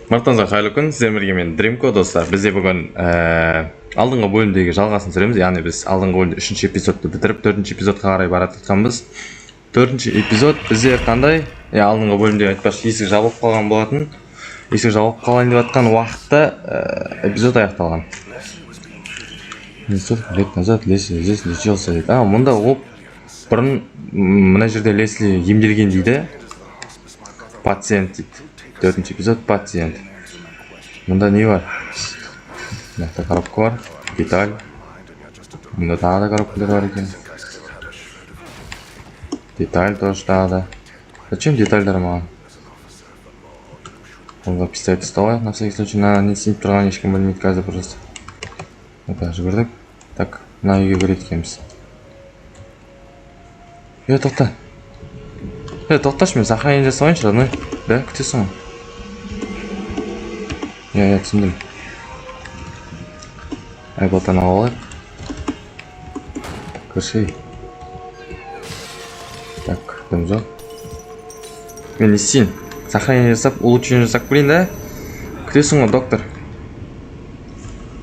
Барлықтарыңызға қайырлы күн, сіздермен бірге мен Дримко, достар. Бізде бүгін алдыңғы бөлімдегі жалғасын түсіреміз. Яғни біз алдыңғы бөлімде 3-ші эпизодты бітіріп, 4-ші эпизодқа қарай бара жатқанбыз. 4-ші эпизод бізде қандай? Алдыңғы бөлімде айтпақшы есік жабылып қалған болатын. Есік жабылып қалайын деп жатқан уақытта эпизод аяқталған. Несколько лет назад Лесли здесь лечился дейді. Мұнда оп бұрын мына жерде Лесли емделген дейді. Пациент дейді. 4-ші эпизод пациент. Мұнда не бар? Мына жақта коробка бар, деталь. Мұнда тағы да коробкалар бар екен. Деталь тоже тағы да. Зачем детальдар маған? Қолға пистолет ұстап алайық, на всякий случай, на не істеп тұрғанын ешкім білмейді қазір просто. Опа, жүгірдік. Так, мына үйге кіреді екенбіз. Тоқта. Тоқташы, мен сохранение жасап алайыншы, родной. Да, күтесің ғой. Иә, түсіндім. Айбалтаны алып алайық. Кіршей. Так, дым жоқ. Мен не істейін? Сохранение жасап, улучшение жасап көрейін да? Күтесің ғой, доктор.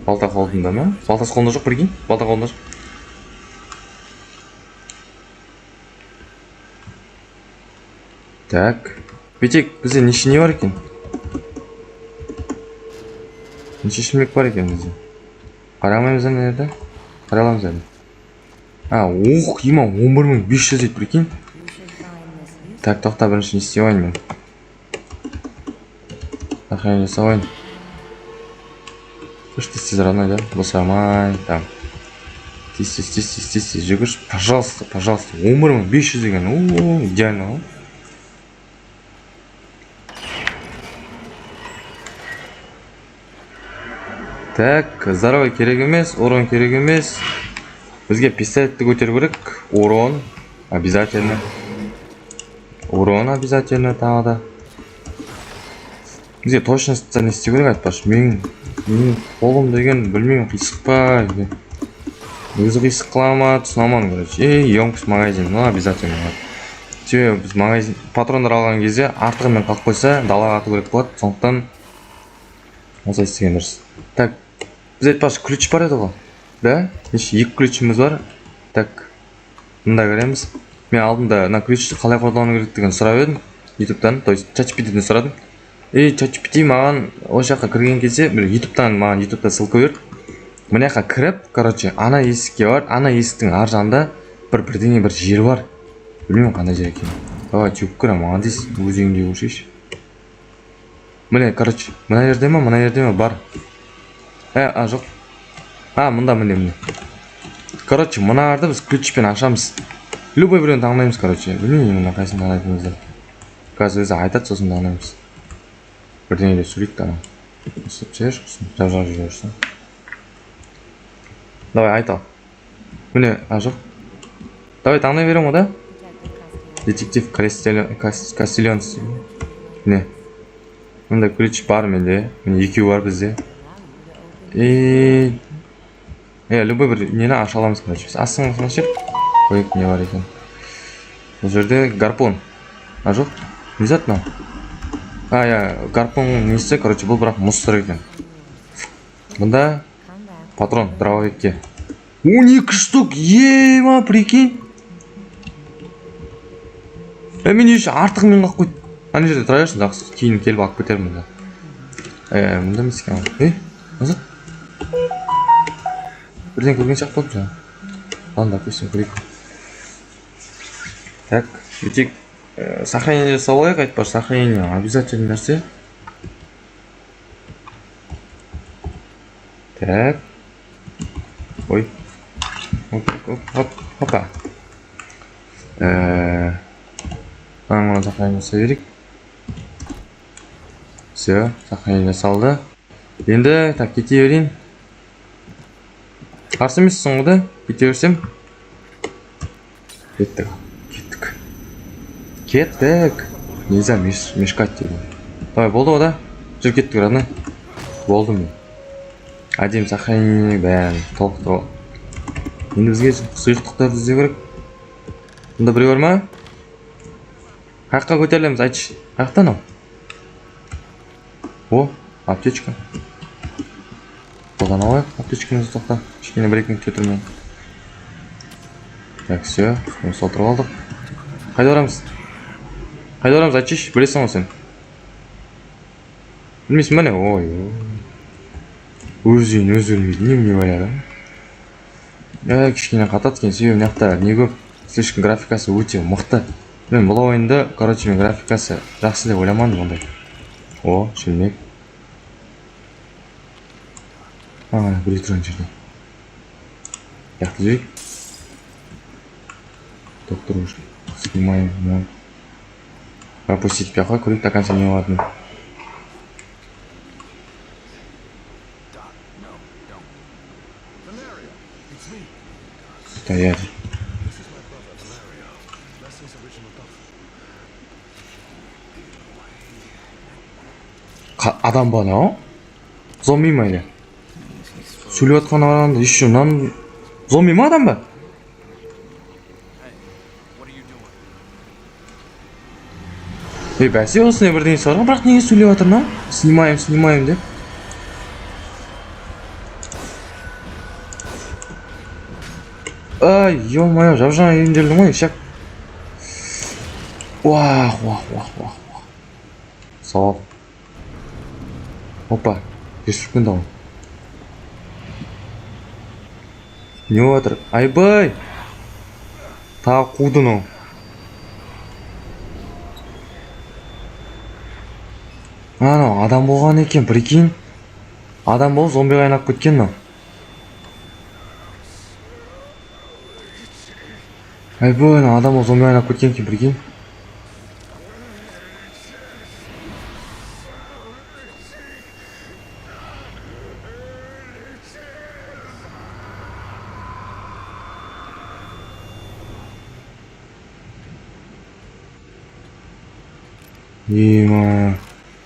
Балта қолында ма? Балтасы қолында жоқ, прикинь? Балта қолында жоқ. Так. Бүйтейік, бізде неше не бар екен? Неше шүлмек бар екен бізде? Қарай алмаймыз ана жерде? Қарай аламыз әлі. Ох, има, 11500 дейді, прикинь. Так, тоқта, бірінші не істеп алайын мен? Сохранение жасап алайын. Слышь, тез тез, родной, да? Босамай, там. Тез тез тез тез тез тез жүгірші, пожалуйста, пожалуйста. 11500 деген, о, идеально ғой. Так, здоровье керек емес, урон керек емес. Бізге пистолетті көтеру керек. Урон обязательно. Урон обязательно тағы да. Бізге точность не істеу керек айтпақшы. Менің қолым деген білмеймін, қисық па, өзі қисық қыла ма, түсіне алмадым, короче. Ей, емкость магазин, ну обязательно. Себебі біз магазин патрондар алған кезде артығымен қалып қойса, далаға ату керек болады. Сондықтан осылай істеген дұрыс. Так, біз айтпақшы ключ бар еді ғой, да? Неше екі ключіміз бар. Так, мында кіреміз. Мен алдында мына ключті қалай қолдану керектігін сұрап едім ютубтан, то есть ChatGPT-ден сұрадым. И ChatGPT маған осы жаққа кірген кезде бір ютубтан маған ютубта ссылка берді. Мына жаққа кіріп, короче, ана есікке бар, ана есіктің ар жағында бір бірдеңе бір жер бар. Білмеймін қандай жер екенін. Давай теуіп кір, молодец, өз үйіңде көрсейші. Міне, короче, мына жерде ма, мына жерде ма бар. Жоқ. Мында, міне, міне. Короче, мыналарды біз ключпен ашамыз. Любой біреуін таңдаймыз, короче. Білмеймін, мына қайсысын таңдайтынымызды. Қазір өзі айтады, сосын таңдаймыз. Бірдеңе деп сөйлейді анау. Істеп жіберші, құрсын. Жап-жап жүре берсін. Давай, айт ал. Міне, жоқ. Давай, таңдай беремін ғой, да? Детектив Кастильонс. Міне. Мында ключ бар менде. Міне екеуі бар бізде. И любой бір нені аша аламыз, короче. Біз астыңғысын ашып қойып не бар екен. Бұл жерде гарпун. Жоқ. Не зат мынау? Иә, гарпун несі, короче, бұл бірақ мусор екен. Бұнда патрон дробовикке. 12 штук, ема, прикинь. Мен еще артығымен қалып қойды. Ана жерде тұра берсін, жақсы, кейін келіп алып кетермін мында. Мында емес екен ғой. Назад. Бірдеңе көрген сияқты болды жаңа. Ладно, допустим, көрейік. Так, бүйтейік. Сохранение жасап алайық, айтпақшы, сохранение обязательный нәрсе. Так. Ой. Оп, оп, оп, опа. Мына сохранение жасай берейік. Все, сохранение жасалды. Енді, так, кете берейін. Қарсы емессің ғой, да? Кете берсем. Кеттік. Кеттік. Кеттік. Нельзя мешкать дейді. Давай, болды ғой, да? Жүр, кеттік, родной. Болды мен. Әдемі сохранение бәрін толықты ғой. Енді бізге сұйықтықтарды іздеу керек. Мұнда біреу бар ма? Қай жаққа көтерілеміз, айтшы. Қай жақта анау? О, аптечка. Қолдана алайық аптечкамызды, тоқта. Кішкене бір екі минут тұрмын. Так, все, үстімізді толтырып алдық. Қайда барамыз? Қайда барамыз, айтшы, білесің ғой сен. Білмейсің ба не? Ой, өз үйін өзі білмейді, немене байлады? Кішкене қатады екен, себебі мына жақта не көп, слишком графикасы өте мықты. Мен бұл ойынды, короче, мен графикасы жақсы деп ойламадым ондай. О, шөлмек. А, біреу тұрған жерде. Жақты жіберейік. Доктор уже. Снимаем. Ну. Пропустить пяхой, көрейік до конца не болатынын. Стоять. Адам ба анау? Зомби ма или? Сөйлеп жатқан адамды еще мынаны зомби ма, адам ба? Ей, бәсе, осындай бірдеңесі бар ғой, бірақ неге сөйлеп жатыр мынау? Снимаем, снимаем деп. Ай, ё-моё, жап-жаңа емделдім ғой, ишак. Уах, уах, уах, уах, уах. Сауап. Опа, жер сүріп ғой. Не болып жатыр? Айбай! Тағы қуды мынау. Анау адам болған екен, прикинь. Адам болып зомбиға айналып кеткен мынау. Айбай, мынау адам болып зомбиға айналып кеткен екен, прикинь. Ема,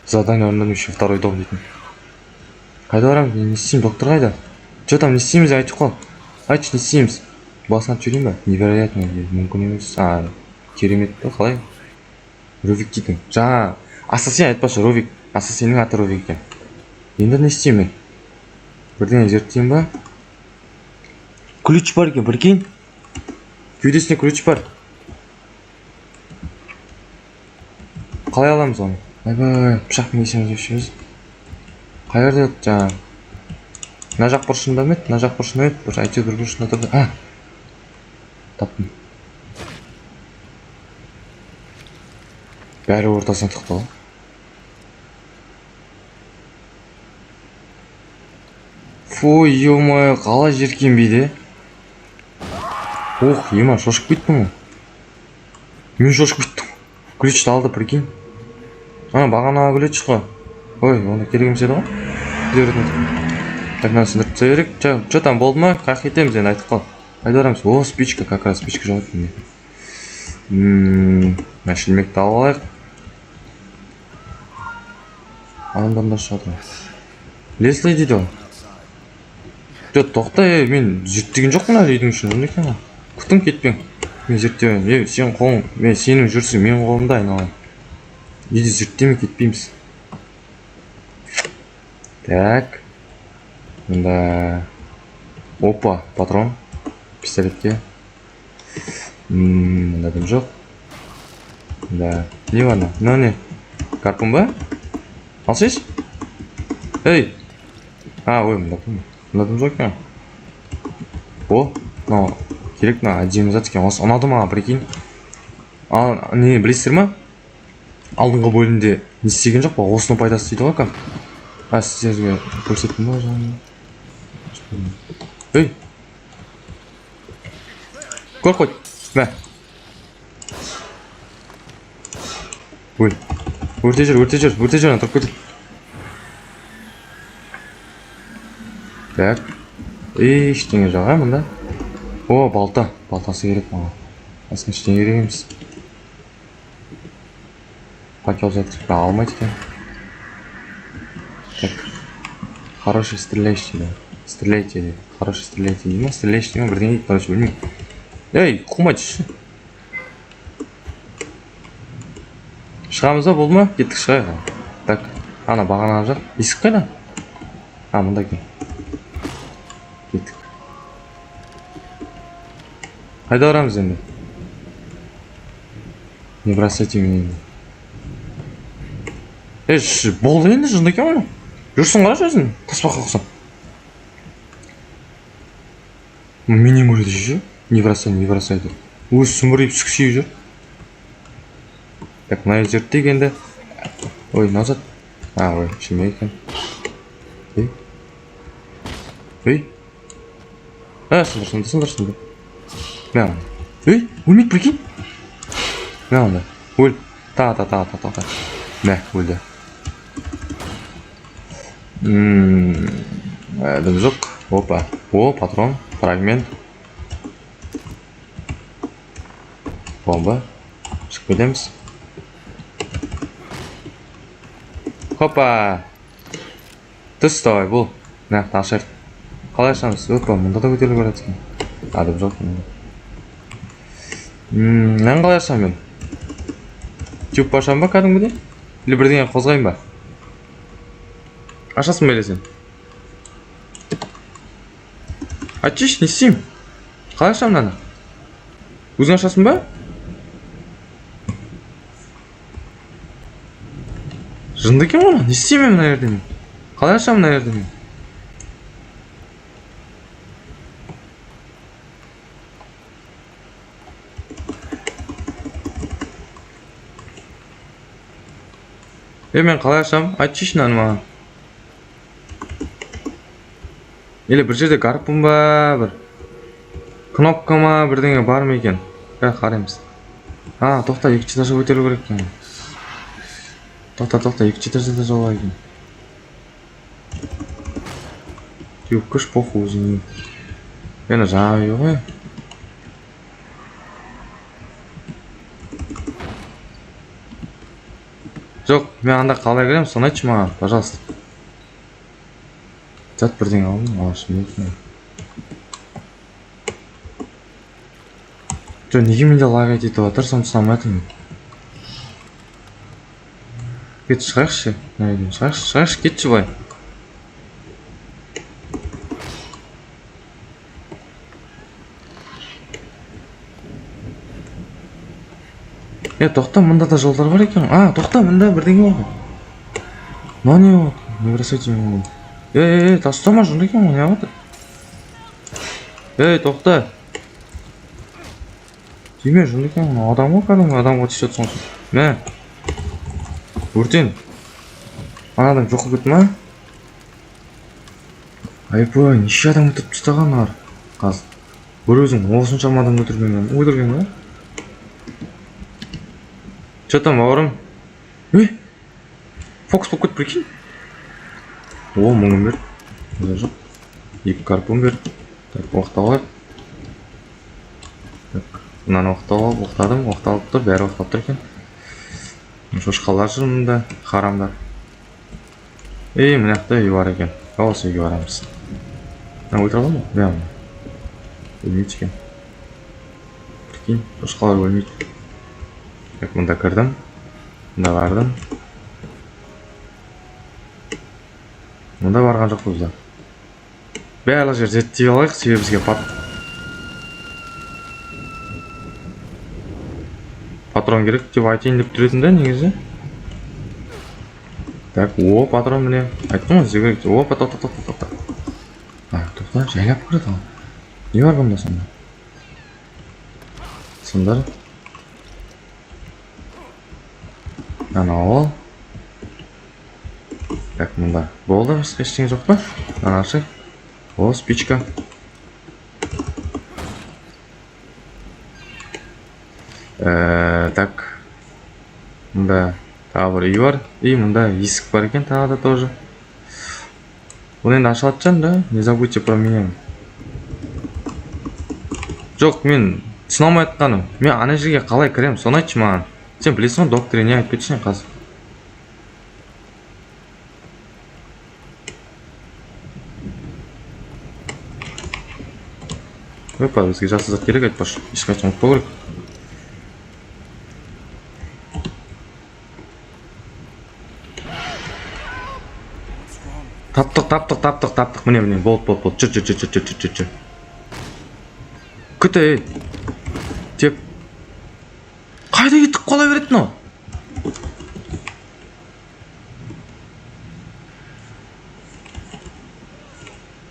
задание орындадым еще, второй дом дейтін. Қайда барамыз? Не істеймін? Доктор қайда? Че там, не істейміз, айтып қал. Айтшы, не істейміз? Басын атып жіберейін ба? Невероятно, мүмкін емес. А, керемет па, қалай? Рувик дейтін. Жаңа ассасин айтпашы, Рувик. Ассасиннің аты Рувик екен. Енді не істеймін мен? Бірдеңе зерттеймін ба? Ключ бар екен, прикинь. Кеудесіне ключ бар. Қалай аламыз оны? Айбай, пышақпен кесеміз деп жүрміз. Қай жерде еді жаңа? Мына жақ бұрышында ма еді? Мына жақ бұрышында ма еді? Бір әйтеуір бір бұрышында тұрды. А! Таптым. Бәрі ортасына тықты ғой. Фу, ё-моё, қалай жеркенбейді? Ох, ема, шошып кеттім ғой. Мен шошып кеттім. Ключті алды, прикинь. Ана бағанағы ключ қой. Ой, оны керек емес еді ғой. Кете беретін еді. Так, мынаны сындырып тастай берейік. Че там болды ма? Қаяққа кетеміз енді, айтып қал. Қайда барамыз? О, спичка, как раз спичка жоқ екен. Мына шөлмекті алып алайық. Адамдар да шығып жатыр. Лесли дейді ғой. Жоқ, тоқта, ей, мен зерттеген жоқпын әлі үйдің ішін. Жын екен ғой. Күтің, кетпең. Мен зерттемеймін. Ей, сенің қолың, мен сенің жүрсің, менің қолымда, айналайын. Үйді зерттемей кетпейміз. Так. Мында. Опа, патрон. Пистолетке. Мында дым жоқ. Да. Не бар мынау? Мынау не? Гарпун ба? Алсайшы. Ей. А, ой, мында дым. Мында дым жоқ екен. О, мынау керек, мына әдемі зат екен. Осы ұнады маған, прикинь. Ал, не, білесіздер ма? Алдыңғы бөлімде не істеген жоқ па? Осының пайдасы дейді ғой кәдімгі. А, сіздерге көрсеттім ба жаңа? Ей! Көр қой. Мә. Ой. Өрте жүр, өрте жүр, өрте жүр, ана тұрып кетеді. Так. Ей, ештеңе жоқ, ә, мында. О, балта. Балтасы керек маған. Басқа ештеңе керек емес. Факел жатыр, бірақ алмайды екен. Так. Хороший стреляющий, да. Стреляйте, дейді. Хороший стреляйте дейді ма? Стреляющий дейді ма? Бірдеңе дейді, короче, білмеймін. Ей, қумай түсші. Шығамыз ба, болды ма? Кеттік, шығайық. Так. Ана бағана жақ. Есік қайда? А, мында екен. Кеттік. Қайда барамыз енді? Не бросайте меня енді. Ей, болды енді, жынды екен ғой. Жүрсің қарашы өзің, тасбақа ұқсап. Менен көреді ше? Не бросай, не бросай деп. Өзі сүмірейіп сүксиіп жүр. Так, мына зерттейік енді. Ой, назад. А, ой, шеме екен. Ей. Ей. А, сындыр, сындыр, сындыр, сындыр. Мә онда. Ей, өлмейді, прикинь. Мә онда. Өл. Та, та, та, та, та, та. Мә, өлді. Дым жоқ. Опа. О, патрон, фрагмент. Бомба. Шығып кетеміз. Хопа. Түс давай, бол. Мә, ашайық. Қалай ашамыз? Опа, мұнда да көтеріліп барады екен. Адам жоқ мұнда. Мынаны қалай ашамын мен? Теуіп ашамын ба кәдімгідей? Или бірдеңе қозғайын ба? Ашасың ба или сен? Айтшы, не істеймін? Қалай ашамын мынаны? Өзің ашасың ба? Жынды екен ғой, не істеймін мен мына жерде мен? Қалай ашамын мына жерде мен? Е, мен қалай ашамын? Айтшы мынаны маған. Или бір жерде гарпун ба, бір кнопка ма, бірдеңе бар ма екен? Қазір қараймыз. А, тоқта, екінші этажға көтерілу керек екен. Тоқта, тоқта, екінші этажда да жол бар екен. Теуіп көрші, похуй өзіңе. Енді жаңа үй ғой. Жоқ, мен анда қалай кіремін, соны айтшы маған, пожалуйста. Зат бірдеңе алдым, алшы, не екен? Жоқ, неге менде лагать етіп жатыр, соны түсіне алмай жатырмын. Кет, шығайықшы, мына үйден шығайықшы, шығайықшы, кетші былай. Е, тоқта, мында да жолдар бар екен. А, тоқта, мында бірдеңе бар ғой. Мынау не болды? Не бросайте меня. Ей, ей, ей, тастама, жынды екен ғой, не қылып жатыр? Ей, тоқта. Тиме, жынды екен ғой, адам ғой кәдімгі, адамға тиісіп жатсың ғой. Мә. Өртен. Ана адам жоқ болып кетті ма? Айбай, неше адам өлтіріп тастаған олар? Қазір. Бір өзің осыншама адам өлтірген, өлтірген ба? Че там, бауырым? Ей! Фокус болып кетті, прикинь. О, мыңын бер. Мында жоқ. Екі гарпун бер. Так, оқтап алайық. Так, мынаны оқтап алып, оқтадым, оқталып тұр, бәрі оқталып тұр екен. Шошқалар жүр мында, харамдар. Ей, мына жақта үй бар екен. Осы үйге барамыз. Мына өлтіре аламын ба? Мә, мына. Өлмейді екен. Прикинь, шошқалар өлмейді. Так, мында кірдім. Мында бардым. Мында барған жоқпыз да. Барлық жер зерттей алайық, себебі бізге патрон керек деп айтайын деп тұр едім да негізі. Так, о, патрон міне. Айттым ғой, бізге керек. О, тоқта, тоқта, тоқта. А, тоқта, жайлап кірді ал. Не бар бұнда сонда? Сындар. Анау ал. Так, мында болды, басқа ештеңе жоқ па? Ана ашайық. О, спичка. Так. Мында тағы бір үй бар. И мында есік бар екен тағы да тоже. Бұл енді ашылатын шығар, да? Не забудьте про меня. Жоқ, мен түсіне алмай жатқаным. Мен ана жерге қалай кіремін, соны айтшы маған. Сен білесің ғой, доктор не айтып кетші қазір. Опа, бізге жасыл зат керек айтпашы. Ешқайсысын ұмытпау керек. Таптық, таптық, таптық, таптық. Міне, міне, болды, болды, болды. Жүр, жүр, жүр, жүр, жүр, жүр, жүр. Күт, ей. Теп. Қайда кетіп қала береді мынау?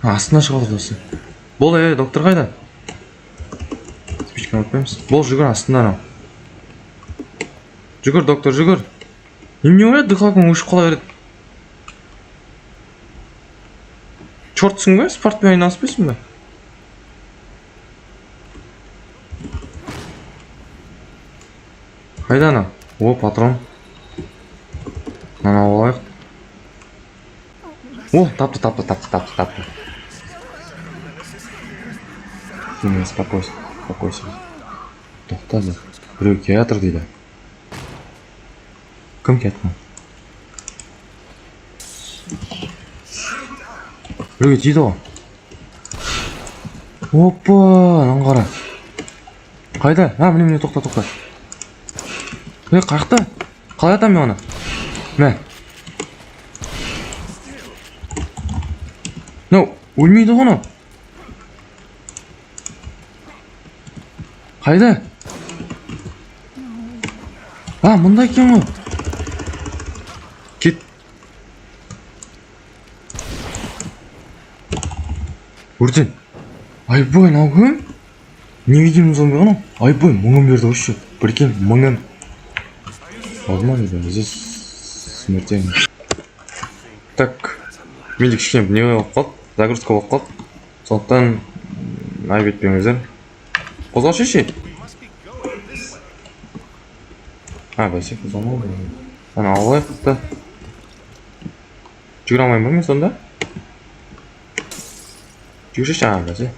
Астына шығып алды осы. Бол, ей, доктор қайда? Спичканы ұмытпаймыз. Бол, жүгір астында анау. Жүгір, доктор, жүгір. Немене ойлайды, дыхалкаң өшіп қала береді. Чортсың ба? Спортпен айналыспайсың ба? Қайда ана? О, патрон. Мынаны алып алайық. О, тапты, тапты, тапты, тапты, тапты. Сен успокойся, успокойся. Тоқта дейді. Біреу келе жатыр дейді. Кім келе жатқан? Біреуге тиді ғой. Опа, мынаны қара. Қайда? А, міне, міне, тоқта, тоқта. Ей, қаяқта? Қалай атамын мен оны? Мә. Мынау өлмейді ғой мынау. Қайда? А, мында екен ғой. Кет. Өртен. Айбай, мынау кім? Невидимый зомби ғой мынау. Айбай, мыңын берді ғой еще. Прикинь, мыңын. Алды ма дейді? Здесь смертельно. Так. Менде кішкене не болып қалды? Загрузка болып қалды. Сондықтан айып етпеңіздер. Қозғалшы ше. А, бәсе, қозғалмау. Ана алайық та. Жүгіре алмаймын ба мен сонда? Жүгірші, а, бәсе.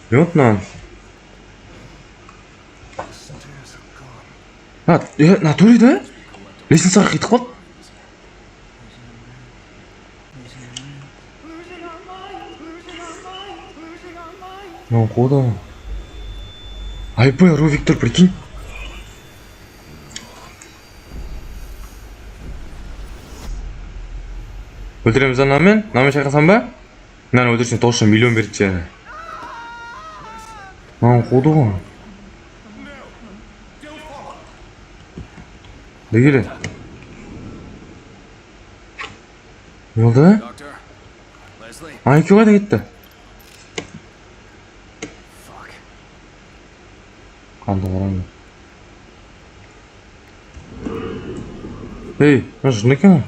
Не болды мынаған? А, натуре да? Лестницаға кетіп қалды. Мынау қуды. Айбай, Ру Виктор, прикинь. Өлтіреміз анамен? Мынамен шайқасам ба? Мынаны өлтірсең точно миллион береді және. Мынаны қуды ғой. Не келеді? Не болды? А, екеуі қайда кетті? Қанды қараңдар. Ей, мына жын екен ғой.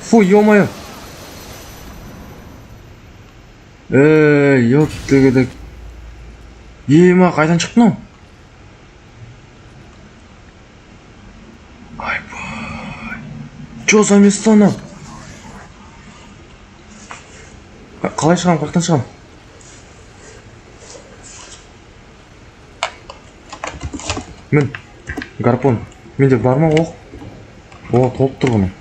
Фу, ё-моё. Ей, ёптегедек. Ема, қайдан шықты мынау? Айбай. Чё за место анау? Қалай шығамын, қаяқтан шығамын? Мін, гарпун. Менде бар ма оқ? О, толып тұр бұның.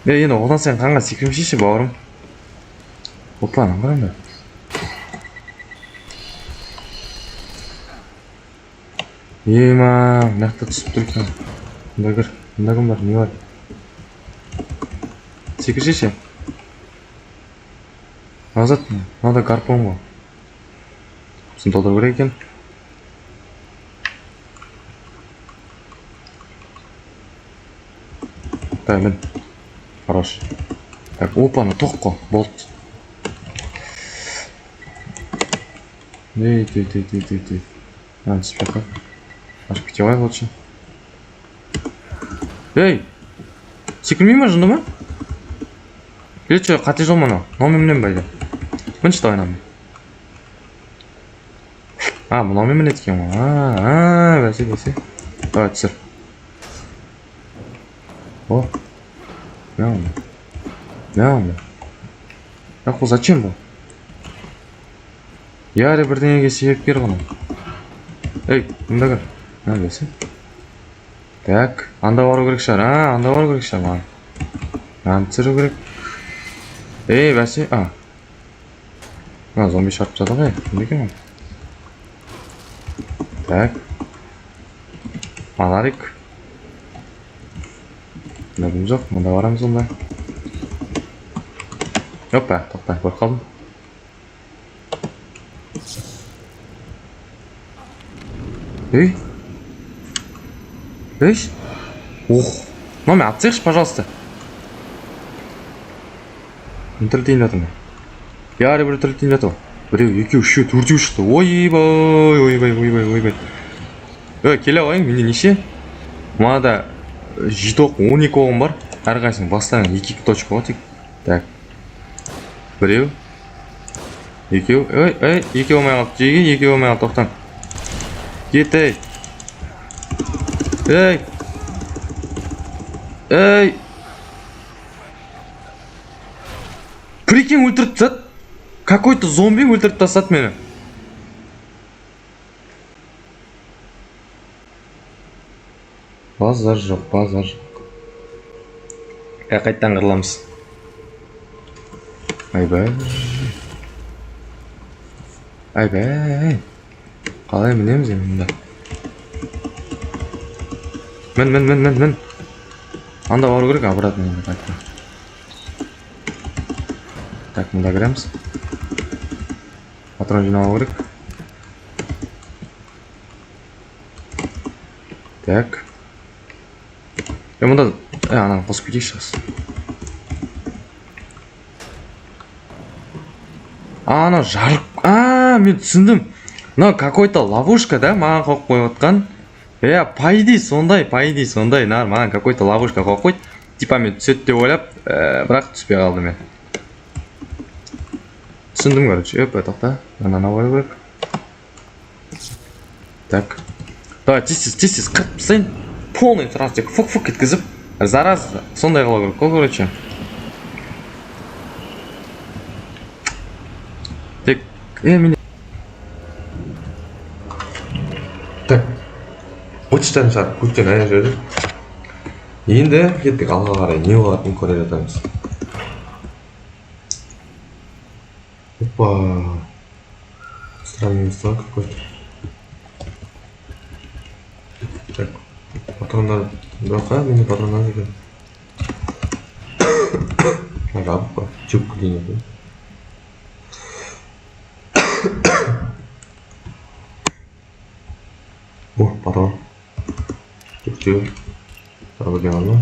Е, енді одан сайын қанға секірмешейші, бауырым. Опа, ананы қараңдар. Ема, мына жақта түсіп тұр екен. Мында кір, мында кім бар, не бар? Секіршеші. Назад, мынау да гарпун ғой. Сосын толтыру керек екен. Так, мін. Хорош. Так, опа, ана тоқ қой, болды. Ей, ей, ей, ей, ей, ей. А, түспей қой. Ашып кете қояйық лучше. Ей! Секірмей ма, жынды ма? Или чё, қате жол ма мынау? Мынаумен мінемін ба әлде? Мінші, давай мынаумен. А, мынаумен мінеді екен ғой. А, бәсе, бәсе. Давай, түсір. О. Мә онда. Мә онда. Бірақ бұл зачем бұл? Яре бірдеңеге себепкер ғой мынау. Ей, мында кір. Мә, бәсе. Так, анда бару керек шығар. А, анда бару керек шығар маған. Мынаны түсіру керек. Ей, бәсе, а. Мына зомби шарпып тастады ғой. Кім екен ол? Так. Фонарик. Мында дым жоқ, мында барамыз онда. Опа, тоқта, көріп қалдым. Ей! Ей! Ох! Мынаумен атсайықшы, пожалуйста. Кім тірілтейін жатыр ма? Яғни біреу тірілтейін жатыр ғой. Біреу, екеу, үшеу, төртеу шықты. Ойбай, ойбай, ойбай, ойбай. Ей, келе қойың, менде неше? Мынада 7 оқ, 12 оғым бар. Әрқайсының бастарынан 2-2 точка ғой тек. Так. Біреу. Екеу. Ей, ей, екеу болмай қалды. Жеге, екеу болмай қалды, тоқтан. Кет, ей. Ей. Ей. Прикинь, өлтіріп тастады. Какой-то зомби өлтіріп тастады мені. Базар жоқ, базар жоқ. Қайттан қырыламыз. Айбай. Айбай. Қалай мінеміз енді мұнда? Мін, мін, мін, мін, мін. Анда бару керек, обратно енді қайттан. Так, мұнда кіреміз. Патрон жинау керек. Так. Мұнда, ананы қосып кетейікші қазір. Анау жарық, мен түсіндім. Мынау какой-то ловушка, да, маған қойып қойып отқан. По идее сондай, по идее сондай. Нар, маған какой-то ловушка қойып қойды. Типа мен түседі деп ойлап, бірақ түспей қалдым мен. Түсіндім, короче. Өп, тоқта. Мынаны қою керек. Так. Давай, тез-тез, тез-тез қырып тастайын. Полный сразу тек фук-фук еткізіп, зараз сондай қылу керек қой, короче. Тек, мен Так. Почтаны шығарып, көктен аяқ жібердік. Енді кеттік алға қарай, не болатынын көре жатамыз. Опа. Странный место какой-то. Так. Патрондар. Бірақ, менде патрондар екен. Жабық қой. Чөп деген екен. О, патрон. Төртеу. Тағы бірдеңе бар ма?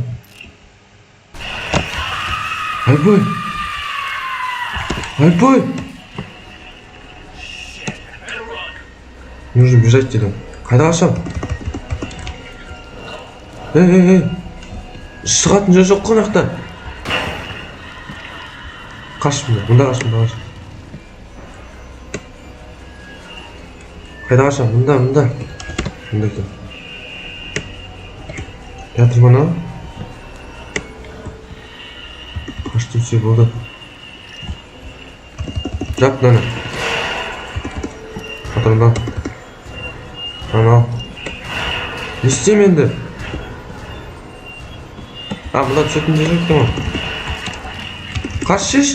Айбай! Айбай! Нужно бежать дедім. Қайда қашам? Ей, ей, ей! Шығатын жер жоқ қой мына жақта. Қаш мында, мында қаш, мында қаш. Қайда қашам? Мында, мында. Мында екен. Театр ма анау? Қаш десе болды. Жап мынаны. Патронды ал. Анау. Не істеймін енді? Мында түсетін жер жоқ екен ғой. Қаш, шеш.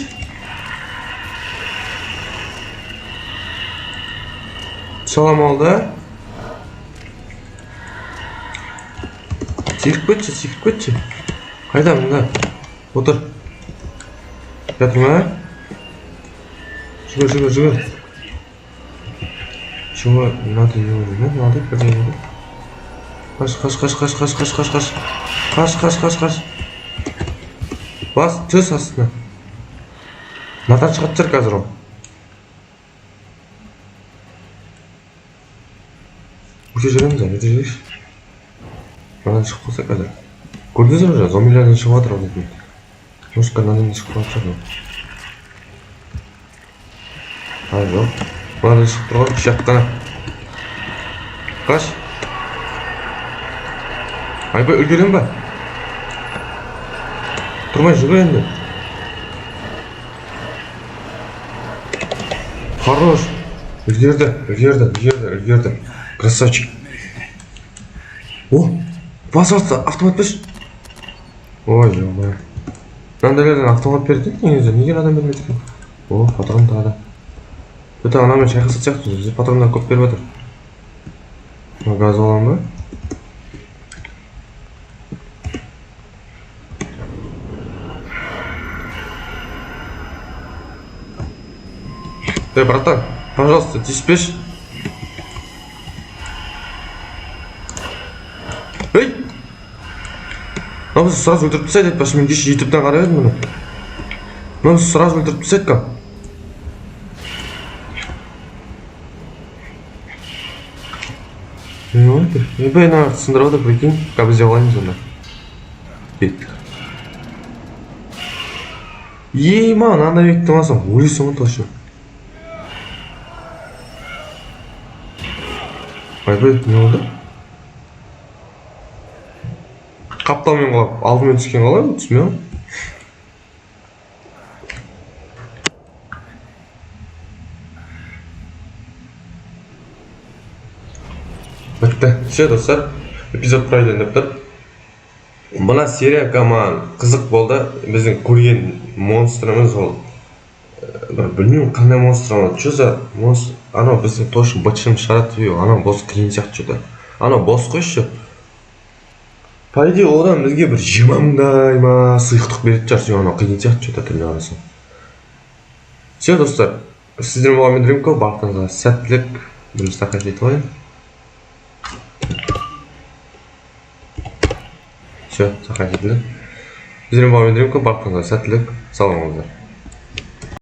Түсе аламын алды. Секіріп кетші, секіріп кетші. Қайда мында? Отыр. Жатыр ма? Жүгір, жүгір, жүгір. Чего надо его, да? Надо бірдеңе. Қаш, қаш, қаш, қаш, қаш, қаш, қаш, қаш. Қаш, қаш, қаш, қаш. Бас, түс астына. Мынадан шығатын шығар қазір ол. Өте жүреміз, өте жүрейікші. Мынадан шығып қалса қазір. Көрдіңіздер ме, зомбилерден шығып жатыр ол дейтін. Может, мынадан да шығып қалатын шығар ол. Жоқ. Мынадан шығып тұр ғой, үш жақ қана. Қаш. Айбай, үлгерем ба? Тұрмай жүгір енді. Хорош. Үлгерді, үлгерді, үлгерді, үлгерді. Красавчик. О, бас алса, автомат берші. Ой, ой. Мынандайлардан автомат берді негізі, неге адам бермейді екен? О, патрон тағы да. Это анамен шайқасатын сияқты, бізде патрондар көп беріп жатыр. Мына газ аламын ба? Эй, братан, пожалуйста, тиіспеші. Ей, мынау бізді сразу өлтіріп тастайды. Айтпақшы, мен кеше ютубтан қарап едім мұны. Мынау бізді сразу өлтіріп тастайды ка. Не болды? Ойбай, ана сындырып отыр, прикинь. Қазір біз де құлаймыз онда. Кеттік. Ема, мынандай бекітіп алсаң, өлесің ғой точно. Ойбай, не болды? Қапталмен құлап, алдымен түскен қалай ол? Түсінбей. Бітті. Все, достар, эпизод пройден деп тұр. Мына серия маған қызық болды. Біздің көрген монстрымыз ол бір білмеймін қандай монстр анау. Че за монстр? Анау біздің точно бытшым шығарады. Анау босс қиын сияқты что-то. Анау босс қойшы. По идее, одан бізге бір 20 мыңдай ма сұйықтық беретін шығар. Сен анау қиын сияқты что-то түріне қарасаң. Все, достар, сіздермен болған мен, Римко. Барлықтарыңызға сәттілік. Бірінші сохранить етіп алайын. Все, сохранить етілді. Сіздермен болған мен, Римко. Барлықтарыңызға сәттілік. Сау болыңыздар.